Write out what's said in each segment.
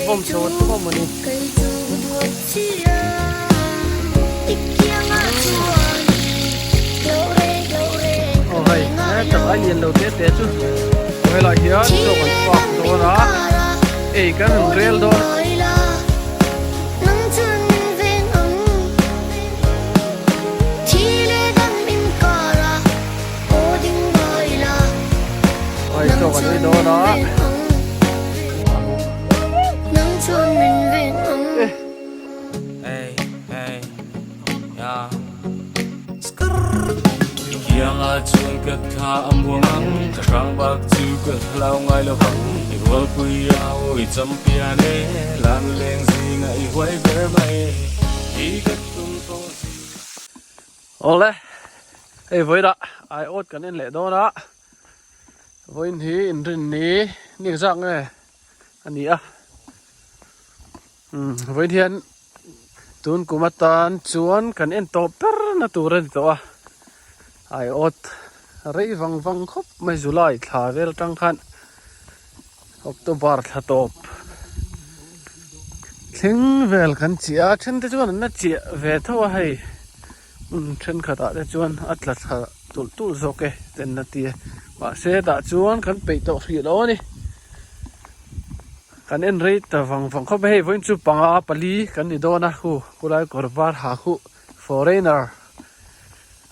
Bom chho an tum a mawni. Aw hei hetah a lian lo te te chu helai hian chaw kan park dawn a ei kan han rel dawn a chaw kan ei dawn a. Awle hei vawilah aiawt kan en leh dawn a vawiin hi inrinni ni zak nge a ni a umm vawiin hian tun kum atan chuan kan en tawh ber na tur a ni tawh a aiawt rei vang vang khawp mai July thla vel atang khan October thla tawp thleng vel kan chiah a then te chuan an la chiah ve tho a hei hmun thenkhat ah te chuan a tla thla tulh tulh zawk e ten a ti a mahse tah chuan kan peih tawh hrih lo a ni kan en rei ta vang vang khawp a hei vawiin chu panga pali kan ni dawn a khu khulai kawr var ha khuh foreigner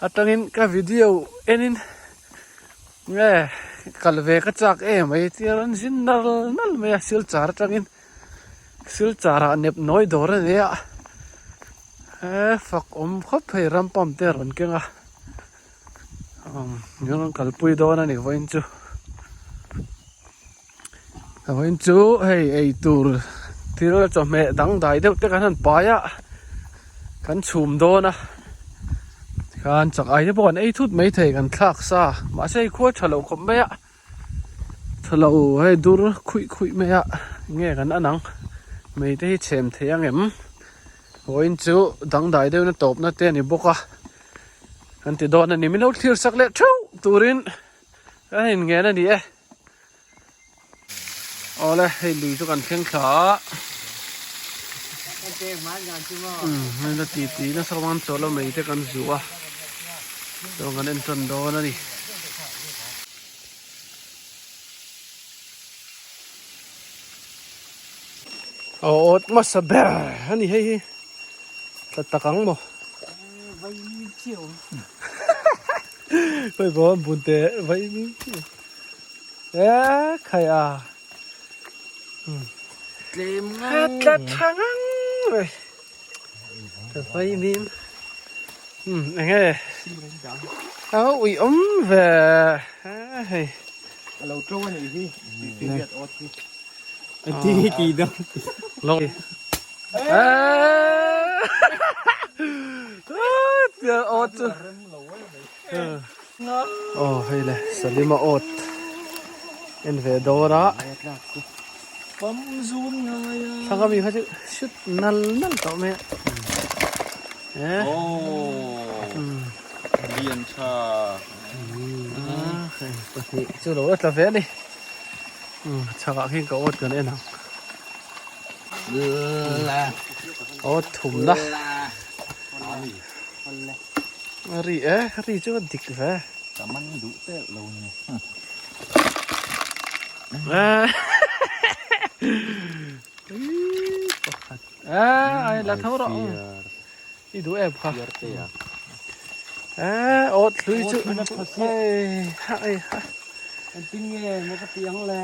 atangin ka video enin nge kal ve ka chak em mai tia rawn zin nal nal mai a silchar atangin silchar ah nep nawi dawr a ni a he fak awm khawp hei ram pump te a rawn keng a umm min rawn kalpui dawn a ni vawiin chu vawiin chu hei eitur thil chawhmeh dangdai deuh te kan han pai a kan chhum dawn a tikhan chak ai te pawh kan ei thut maithei kan thlak sa mahse hei khua tha lo khawp mai a tha lo hei dur khuih khuih mai a enge kan an ang mei te hi chhem thei ang em vawiin chu dangdai deuh na tawp na te a ni bawk a kan ti dawn a ni min lo thlir sak leh theuh turin kan inngen a ni e. Awle hei lui chu kan thleng thla a umm hei la ti ti nasa kawng an chawl a mei te kan zuh a chuan kan en tan dawn a ni. Aw awt hmasa ber a ni hei hi tla tak ang maw. Hei bawm bun teh vaimim chiah. E khai a tlem ngang tla tha ngang mai ka vai mim enge a ui awm ve hei a lo to a nih hi tui awt hi ti ti da lo e awt chu Aw hei le Salima awt en ve dawr a thlang ami kha chu shoot nal nal tawh mai a e lian tha hei pahnih chu lo la tla ve a ni chhakah khian ka awt kan en ang awt thumna. Ri e, ri chu a dik ve. Ka man duh telh lo ni. Pakhat. E, ai la tho rawh. I duh em kha. E, awt hlui chu. Ei, ha ei ha. Engtin nge maw ka ti ang le.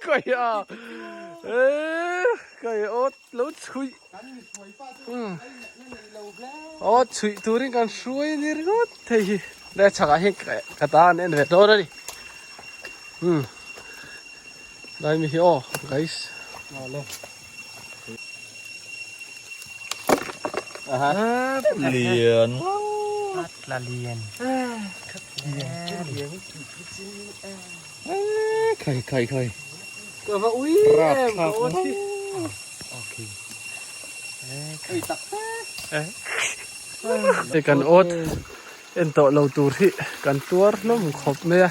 Kai a. E, kai awt. Lo chhuih aw chhuih turin kan hruai ni ringawt thei hi le chhakah hian ka ta an en ve dawn a ni umm lai mi hi aw guys lian tla lian. Khai khai khai. Ka va ui em ka aw thi. Okay. Ei tak te. Kan awt en tawh lo tur hi kan tuar hlawm khawp mai a.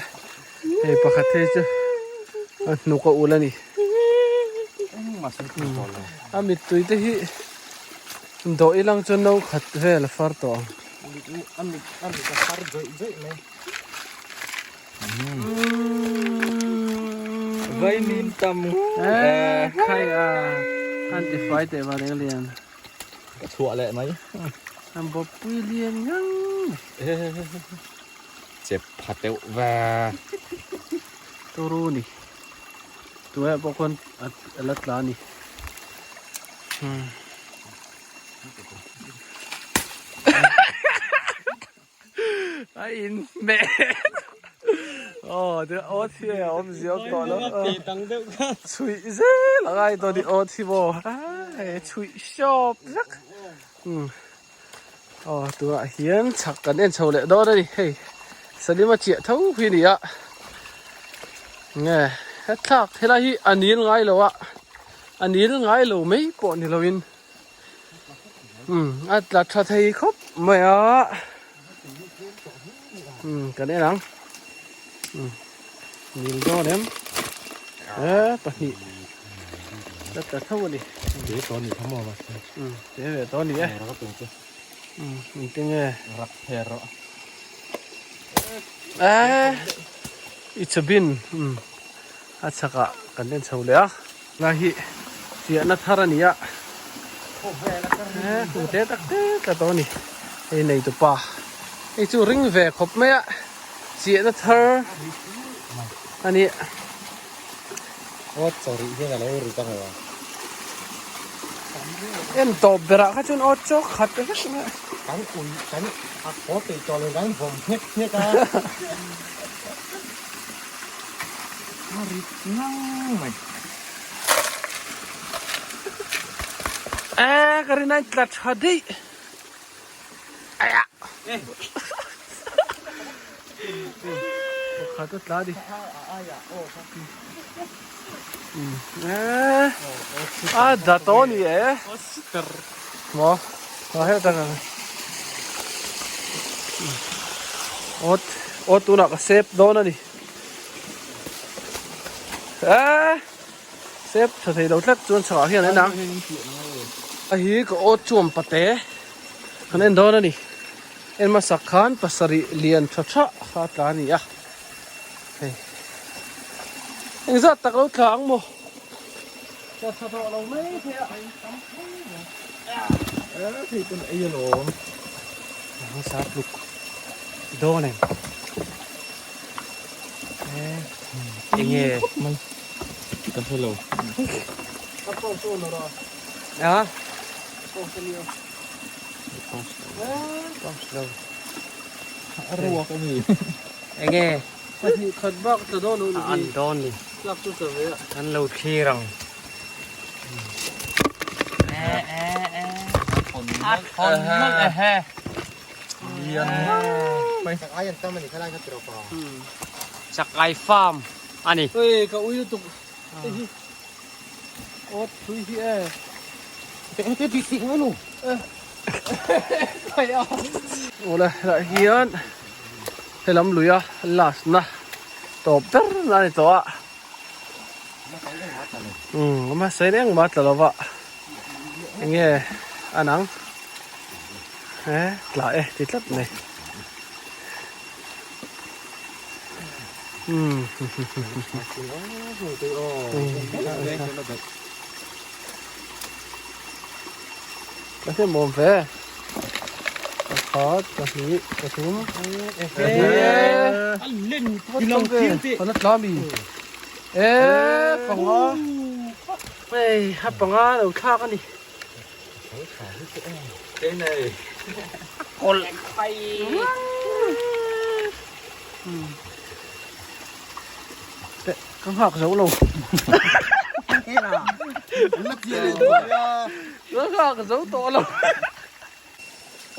Hei pakhat hei chu a hnuk a ul a ni. A mittui te hi dawh ilang chuan no khat vel a far tawh ang. A mit a mit a far zawih zawih mai. Vaimim tam e khai a an ti fai teh va reng lian. Ka chhuah leh mai. An bawppui lian ngang. Chep pha teuh va. Turu ni. Tuaiah pawh khawn a la tla a ni. A in hmeh aw ti aw thi a awm ziak tawh lo chhuih zel a ngai tawh ni aw thi maw hei chhuih hrawp vek aw tunah hian chhak kan en chho leh dawn a ni hei Salim a chiah tho hi a ni a nge hethlak helai hi a nil ngai lo a a nil ngai lo mai pawh ni loin. Umm a tla tha thei khawp mai a umm kan en ang umm nil dawn em e pahnih a tla tho a ni te tawh ni kha maw mahse umm te ve tawh a ni e umm engtin nge rak pher rawh e it's a bin umm a chhakah kan en chho leh a. Lai hi chiahna thar a ni a he kum te tak te tla tawh a ni hei nei tu pa hei chu ring ve khawp mai a chiahna thar a ni. Aw chaw rih hian a lo ri ta ngei ang. En tawp berah kha chuan aw chaw khat vek mai a. Kan ui kan a khaw peih tawh lo kan vawm nghek nghek a. A rit ngang mai. E ka rin a tla tha daih. Aya. Pakhat a tla ni. E a da tawh a ni e. Maw a heta ka awt awt tunah ka sep dawn a ni. Eee sep tha thei lo tlat chuan chhakah hian en ang a hi ka awt chuan pate kan en dawn a ni en hmasak khan pasarih lian tha tha kha a tla a ni a hei engzat tak lo tla ang maw tla tha tawh lo mai thei a thei pawn ei alawm hmasa tluk dawn em. Enge mai ka hre lo a ruak ani enge pahnih khat bak ta dawn lo an dawn ni tlak chu ta ve a an lo thlir ang a thawn malh e he Chakai farm a ni. Oi ka ui lutuk hei hi awt thui hi e. Te ti sik mai lu. Awle lah hian helam lui a last na tawp ber na a ni tawh a. Umm mahse engmah tla lova enge a nang. He tla e ti tlat mai umm ka hnem awm ve pakhat pahnih pathum e a tla mi e panga hei a panga lo thlak a ni. Kawlh phai. Ka nghak zo lo. Ka nghak zo tawh lo.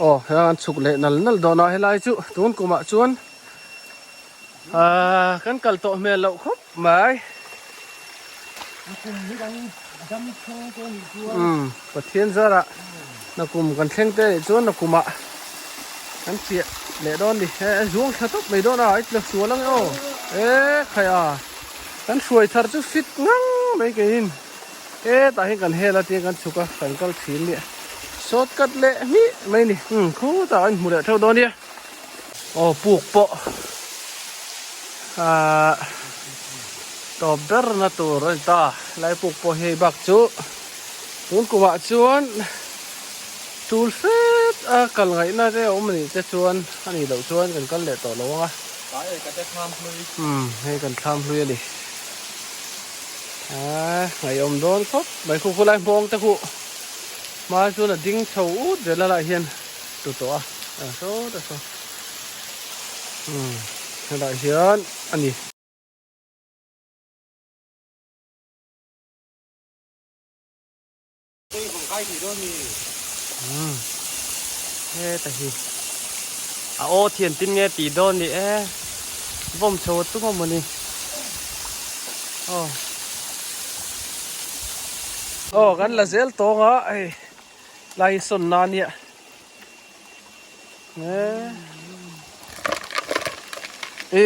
Aw heng an chhuk leh nal nal dawn a helai chu tun kumah chuan. Ahh kan kal tawh hmel loh khawp mai. Umm Pathian zarah nakum kan thleng te nih chuan nakumah kan chiah leh dawn ni. He zuang thla tawp mai dawn a i tla sual ang e aw. E khai a kan hruai thar chu fit ngang mai keiin hetah hian kan hel a tia kan chhuk a kan kal thin nia. Shortcut leh hmih mai ni. Umm khutah an hmu leh theuh dawn nia. Aw puk pawh ahh tawp ber na tur a ni ta lai puk pawh hei bak chu tun kumah chuan tul hret a kal ngaihna te a awm anih te chuan a nih loh chuan kan kal leh tawh lo ang a umm hei kan thlam hlui a ni ahh ngaihawm dawn khawp mai khu khulai hmawng te khuh hma chuan a ding chho ut zel a lah hian. Tu tawh a a saw ta saw umm helai hian a ni. Umm heta hi a aw thian tin nge tih dawn ni e bawm chho a tum a mawni aw. Aw kan la zel tawng a hei. Lai sawn na nia e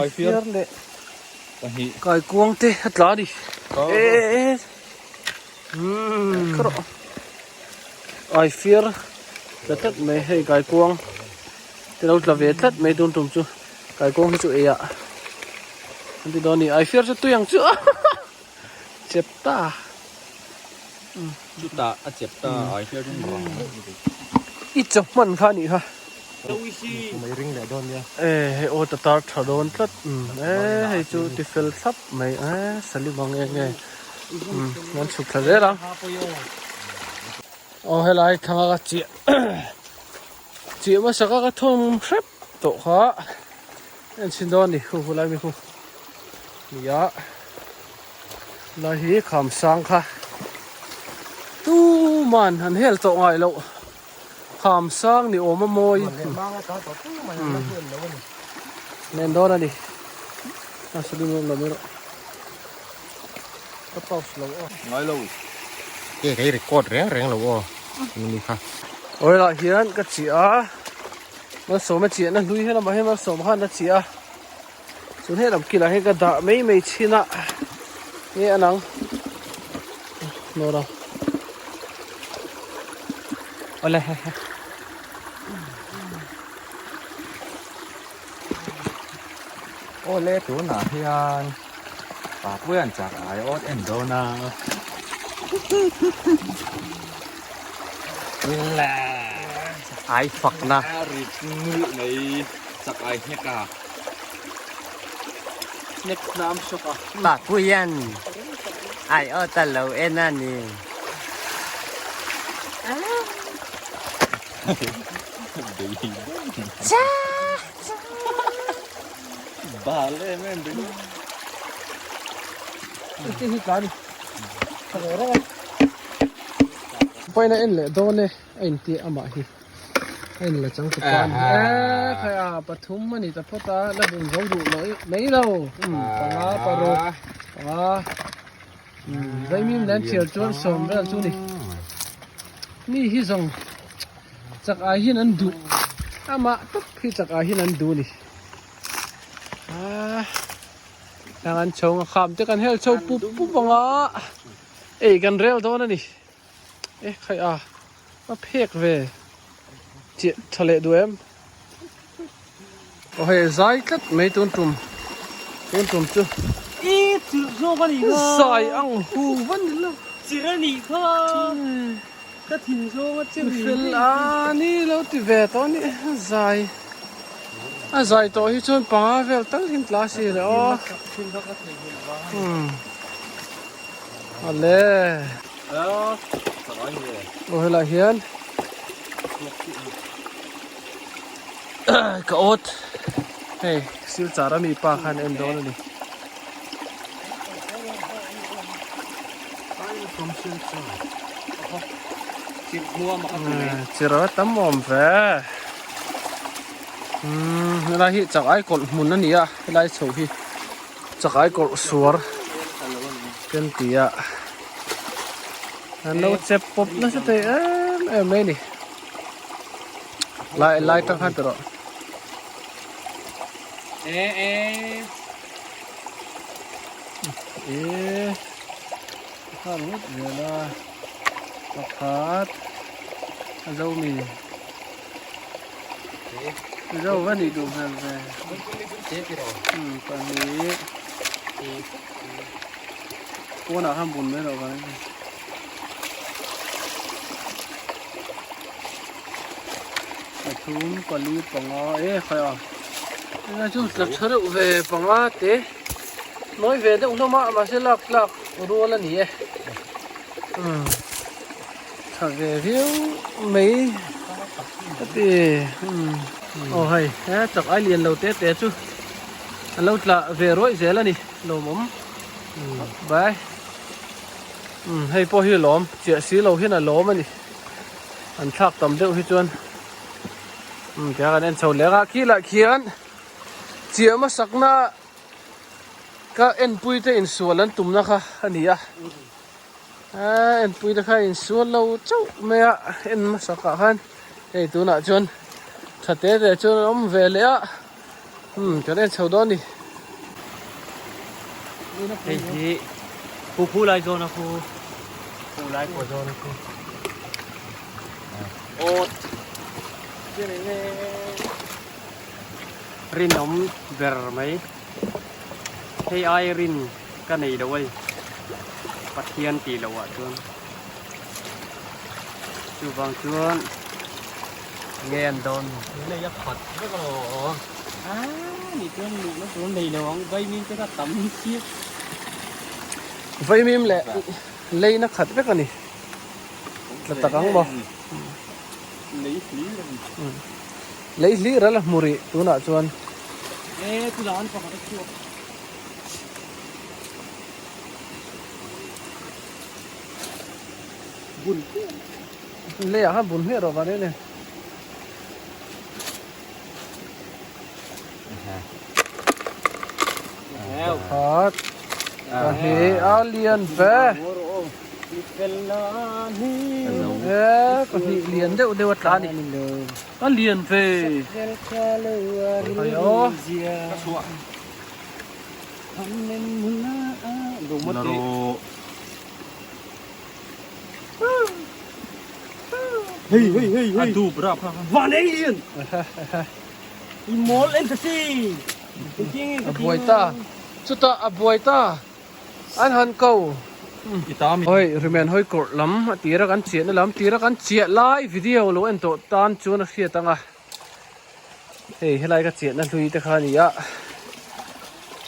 ai fiar leh kai kuang te a tla a ni e ai fiar tla tlat mai hei kai kuang te lo tla ve tlat mai tun tum chu kai kuang hi chu ei ah an ti dawn a ni ai fiar chu tui ang chu chep ta. Chutah a chep ta ai hian rang deuh ni. I chaw hman kha anih kha. Mai ring leh dawn nia. E hei aw ta tar tha dawn tlat e hei chu ti fel thlap mai e salim ang eng nge an chhuk thla zel ang. Aw helai thanga ka chiah chiah hmasa kha ka thawm hrep tawh kha en chhin dawn a ni khu khu lai mi khu nia. Lai hi kham sang kha tuman an hel tawh ngai loh kham sang ni awm a mawi nen dawn a ni a salim awm lo mai rawh ka pause lo aw ngai lo ke kei record reng reng lo aw ni kha oil ah hian ka chiah a malsawm a chiahna hlui helamah hian malsawm khan a chiah a. Chu helam kilah hian ka dah mai mai chhin a nge a nang nawr ang awle he he awle tunah hian papuian chak ai awt en dawn a ai fakna rit nulh mai. Chak ai hnek a. Hnek hnam sawk a. Papuian ai aw ta lo en a ni. Cha Bal em em ringawt. Iti hi tla ni. Tha ve reng a. Paina en leh dawn e a inti amah hi. A in la chang tupa a ni e khai a pathum a ni ta phawt a la bung zo duh loh mai lo um panga paruk panga um vaimim nen thiar chuan sawm vel chu ni mi hi zawng chak ai hian an duh amah tawp hi chak ai hian an duh a ni ah heng an chho ang a kham te kan hel chho pup pup ang a ei kan rel dawn a ni e khai a. A phek ve chiah tha leh duh em? Aw hei zai tlat mai tun tum tun tum chu. I chirh zawk a nih kha. Zai ang hu va ni lo. Chirh a nih kha. Ka thin zawng a chirh ni. Fel a ni lo ti ve tawh a ni zai. A zai tawh hi chuan panga vel tal hin tla si le aw. Ale. Aw helai hian ka awt hei silchar ami pa khan en dawn a ni. Chirh a tam awm ve. Umm helai hi chak ai kawlh hmun a ni a helai chho hi chak ai kawlh suar kan ti a an lo chep pawp nasa thei em em mai a ni lai lai tang khan ti rawh. E kha ngawt zel a pakhat a zo mi zo va nih duh hmel ve pahnih pawnah khan bun mai loh vang pathum pali panga e khai a tunah chuan tla tha deuh ve panga te nawi ve deuh hlawm a mahse lak tlak rual a ni e umm tha ve viau mai ka ti umm aw hei he chak ai lian lo te te chu a lo tla ve rawih zel a ni lawmawm bai umm hei pawh hi lawm chiah si lo hian a lawm a ni. An thlak tam deuh hi chuan umm tiang an en chho leh a khilah khian chiah hmasakna ka enpui te insual an tumna kha a ni a aaa enpui te kha insual lo chauh mai a en hmasak ah khan hei tunah chuan tha te te chuan an awm ve leh a umm kan en chho dawn a ni. Hei hi khu khu lai zawn a khu khu lai pawh zawn a khu awt rinawm ber mai hei ai rin ka nei lo a ni Pathian tih loh ah chuan chuvang chuan nge an dawn nei a khat vek a aw a ni chuan luhna tur nei lo ang vaimim te kha tam chiah vaimim leh leina khat vek a ni tla tak ang maw lei hlir a ni lei hlir a la hmu rih tunah chuan e tunah an pakhat a chhuak. Bun leiah khan bun hmiah rawh van em em. Pakhat pahnih a lian ve e pahnih lian deuh deuh a tla a ni a lian ve aw. Hei hei hei hei. A dup rap kha. Van alien. I mawl en ta si. A buai ta. Chutah a buai ta. An han ko. Hoi rimen hoi kawrh lam a tira kan chiahna lam tira kan chiah lai video lo en tawh tan chuan a hriat ang a. Hei helai ka chiahna hlui te kha a ni a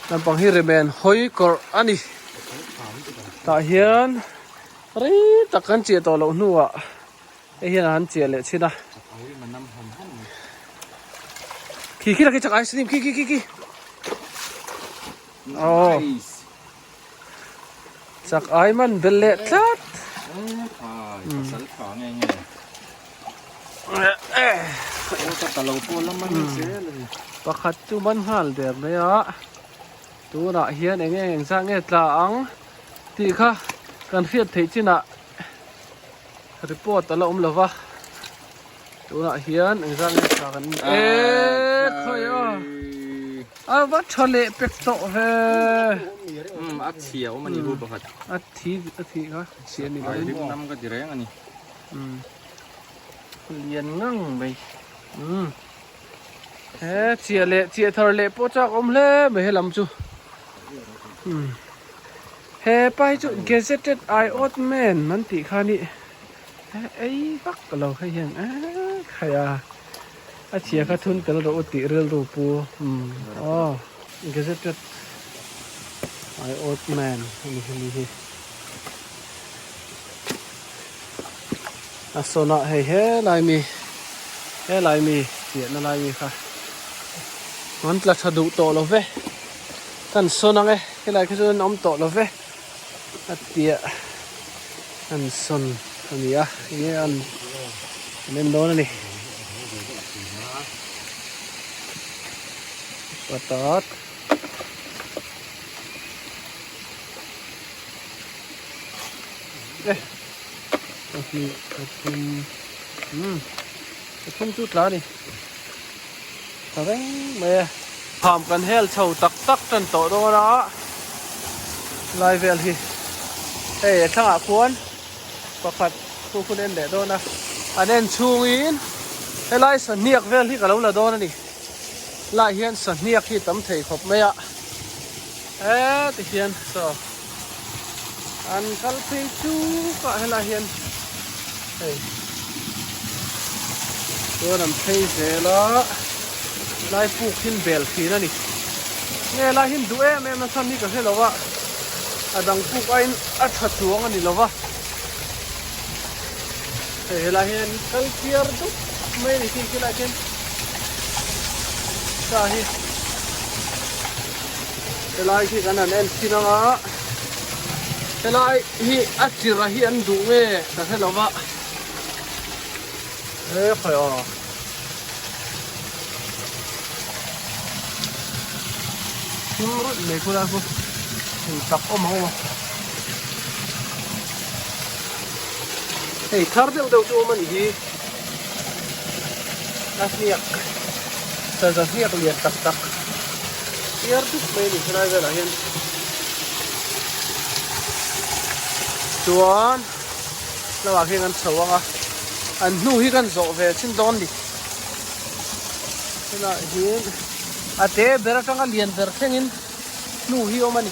naupang hi rimen hawi kawrh a ni tah hian rei tak kan chiah tawh loh hnuah hei hian a han chiah leh thin a khi khi la khi chak ice cream khi khi khi khi aw chak ai man bel leh tlat Pakhat chu man nghal der mai a tunah hian eng eng eng zah nge tla ang tih kha kan hriat theih chinah report a la awm lo va tunah hian eng zah nge tla kan e khawi a a va tha leh pek tawh ve a chhia awm a ni hu pakhat a thi a thi kha chhia ni lo in nam ka ti reng a ni. Umm lian ngang mai umm he chiah leh chiah thar leh pawh chak awm hle mai helam chu umm he pa hi chu gazetted ai awt man an tih kha ni he ei vak lo hei hian eee khai a a chhia kha thun tel rawh u tih rilru pu umm aw gazetted ai awt man a ni hemi hi. A sawnah hei helai mi helai mi chiahna lai mi kha an tla tha duh tawh lo ve kan sawn ang e helai kha chuan an awm tawh lo ve a tia an sawn a ni a enge an an en dawn a ni. Patat. Eh. Pahnih, pathum. Hmm. Pathum chu tla ni. Tha reng mai e. Kham kan hel chho tak tak tan tawh dawn a. Lai vel hi. Hei a thlangah khuan pakhat khu hun en leh dawn a. An en chhungin helai sahniak vel hi ka lo la dawn a ni. Lai hian sahniak hi tam thei khawp mai a. He ti hian saw an kal phei chuk ah helai hian hei chuan an phei zel a lai puk hin bel thin a ni nge lai hin duh em em a chhan hi ka hre lo a a dang puk aiin a tha chuang a ni lo va hei helai hian kal phiar dup mai a ni khi khilai khian sa hi. Helai khi kan han en thin ang a, helai hi a chirh hi an duh nge ka hre lo va, he khawi aw. Thim ruih mai khu lai khu thei tak awm ang aw. Hei thar deuh deuh chu awm a nih hi, a hniak saza hniak lian tak tak chiar dup mai a ni helai velah hian chuan lamah khian kan chho ang a an hnu hi kan zawh ve chin dawn ni tunah hian a te ber atanga lian ber thlengin hnu hi awm a ni.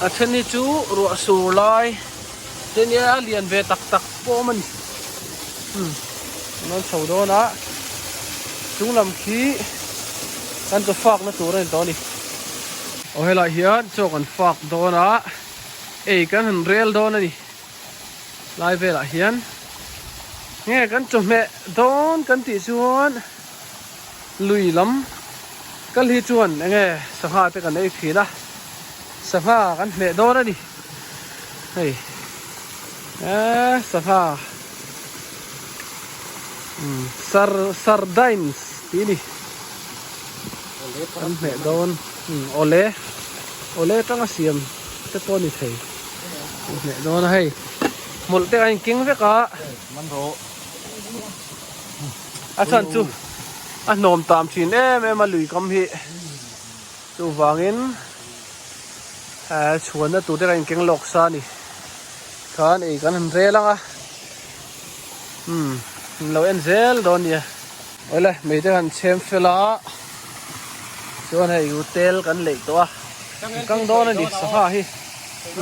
A then hi chu ruah sur lai te nia a lian ve tak tak pawh awm a ni umm an rawn chho dawn a chung lam khi kan chaw fak na tur a ni tawh a ni aw helai hian chaw kan fak dawn a ei kan han rel dawn a ni lai velah hian nge kan chawhmeh dawn kan tih chuan. Lui lam kal hi chuan enge sangha te kan ei thin a, sangha kan hmeh dawn a ni. Hei eee sangha umm sar sardines tih a ni. Kan hmeh dawn umm awle awle atanga siam te pawh a ni thei. Kan hmeh dawn a hei hmawlh te a inkeng vek a. A chhan chu a hnawm tam thin em em a lui kam hi chuvangin eh chhuanna tur te kan inkeng lawk sa a ni khan ei kan han rel ang a umm an lo en zel dawn a nia awle mei te han chhem fel a chuan hei u tel kan leih tawh a kang dawn a ni sangha hi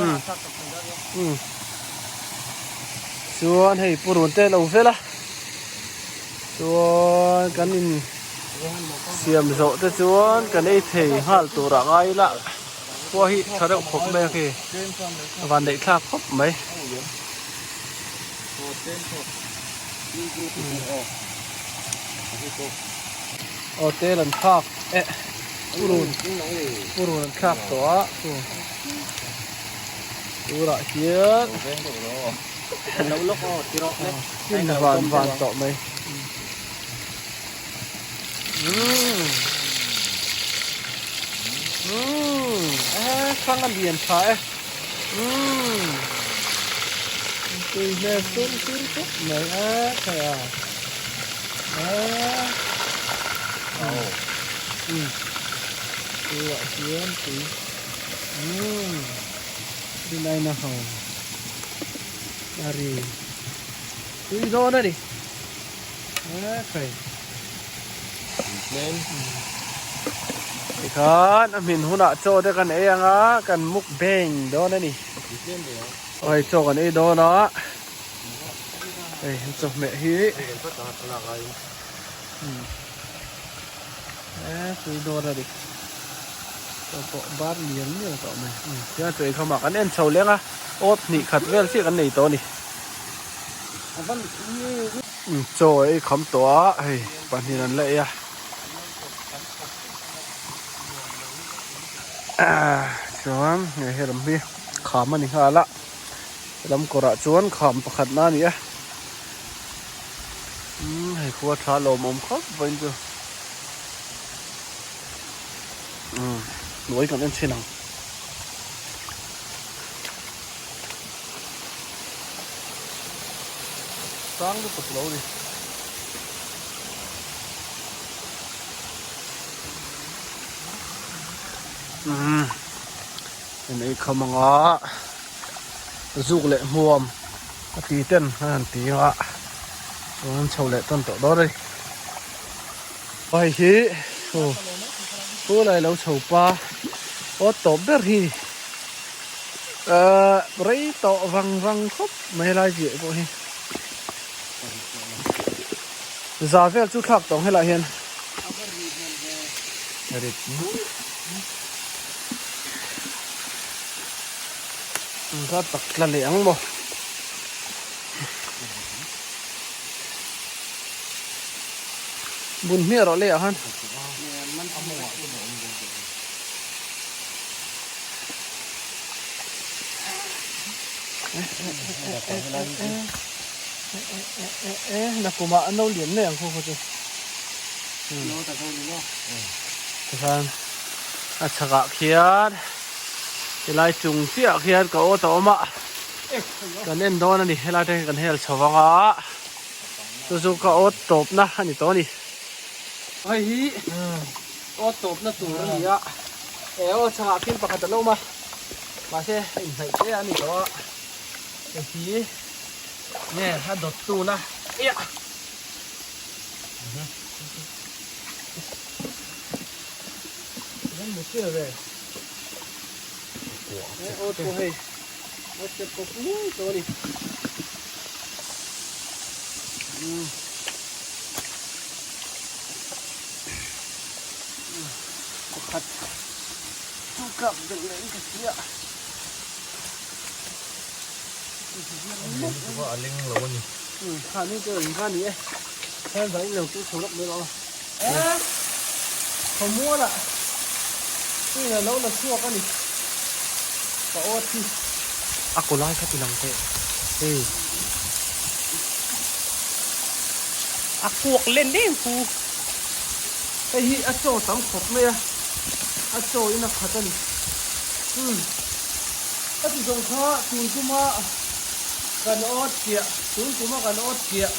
umm umm chuan hei purun te lo vel a. Chuan kan in siam zawh te chuan kan ei thei nghal tur ah ngai ila khua hi tha deuh khawp mai a khi a van neih thlak khawp mai. Aw tel an thlak eh purun purun an thlak tawh a chu turah hian. Chin van van tawh mai. Umm. Umm. Eh, sang a lian tha e. Umm. Tui hmel sur sur khawp mai a khai a. Eh. Umm. Tui ah hian tui. Umm. Rinai na ho. A ri tui dawn a ni e khai tikhan a hmin hunah chaw te kan ei anga kan mukbang dawn a ni hei chaw kan ei dawn a hei chawhmeh hi e tui dawn a ni chaw pawh bar lian lian tawh mai tichuan chaw eikhawmah kan en chho leng a awt hnih khat vel chiah kan nei tawh a ni chaw ei kham tawh a hei pahnih an la ei a chuan hei helam hi kham a ni nghal a helam kawrah chuan kham pakhat na a ni a. Khua tha lawmawm khawp vawiin chu umm hnuai kan en chhin ang. Sang lutuk lo ni. Umm en ei kham anga zuk leh hmuam a ti ten a han ti a chuan an chho leh tawn tawh dawn a ni hei hi aw chu lai lo chho pa aw tawp ber hi ahh rei tawh vang vang khawp mai lai chiah pawh hi za vel chu thlak tawng helaiah hian. Ka tak tla leh ang maw? Bun hmiah rawh leh ah khan. Nakum ah an lo lian mai ang khaw khaw chu. Tikhan a chhakah khian helai chung chiah ah khian ka awt a awm a kan en dawn a ni helai te hi kan hel chho vang a chu chu ka awt tawpna a ni tawh a ni. Hei hi awt tawpna tur a ni a he aw chhakah khian pakhat a lo awm a mahse inhnaih te a ni tawh a hei hi nge a dawt tun a eiah. Pakhat chu kap deuh leh in ka hria. A leng lo a ni. Kha ni chu in kha ni e. Khan vai in lo chu chho lawk mai rawh. E khawmual ah tuin a lo la chhuak a ni. Ka awt hi. A kaw lai kha ti lang teh. Hei. A kuak len em khu. Hei hi a chaw tam khawp mai a. A chaw in a khat a ni. Umm. A ti zawng kha tun tuma kan awt chiah, tun tuma kan awt chiah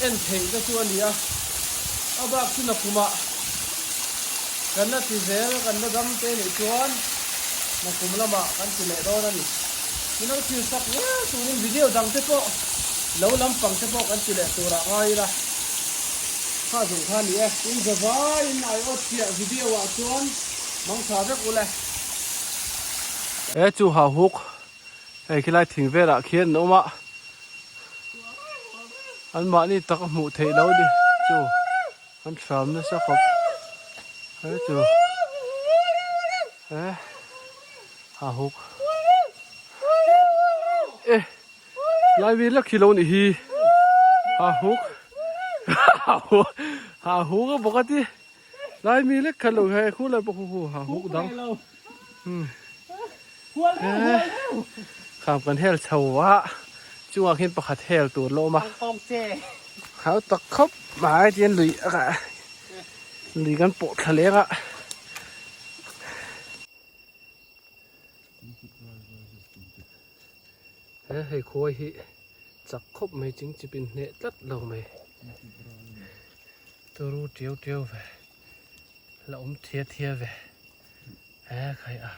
en theih te chu a ni a. A bak chu nakumah kan la ti zel, kan la dam te nih chuan nakum lamah kan ti leh dawn a ni. Min lo thil sak viau turin video dang te pawh lo lampang te pawh kan ti leh turah ngai ila. Kha zawng kha a ni e. In zavaiin ai awt chiah video ah chuan mangtha vek ule. He chu hauhuk hei khilai thing velah khian an awm a an mahni tak a hmuh theih loh a ni chu an hram nasa khawp he chu he hauhuk e lai mi lak hi lo nih hi hauhuk hauhuk a bawk a ti. Lai mi lek khat lo he khu lai pawh khu khu ha huk dang. Kham kan hel chho a chungah khian pakhat hel tur la awm a. Hau tak khawp mai tian lui a lui kan pawh thla leng a. He hei khuai hi chak khawp mai chingchip in hneh tlat lo mai. Turu tiau tiau ve la awm thia thia ve he khai a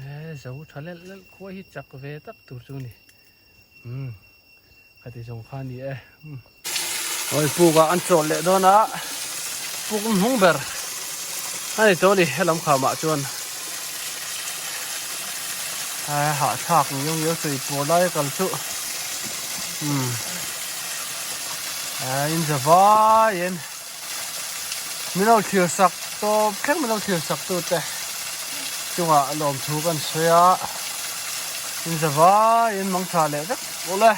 he zo tha lel lel khuai hi chak ve tak tur chu ni umm khati zawng kha ni e umm awi puk ah an chawl leh dawn a puk hnung ber a ni tawh a ni helam khamah chuan he hahthlak ngiau ngiau sawi pawh lai a kal chu umm. Ahh in za vaiin min lo thlir sak tawp thleng min lo thlir sak tu te chungah lawmthu kan sawi a in za vaiin mangtha leh vek bawk le.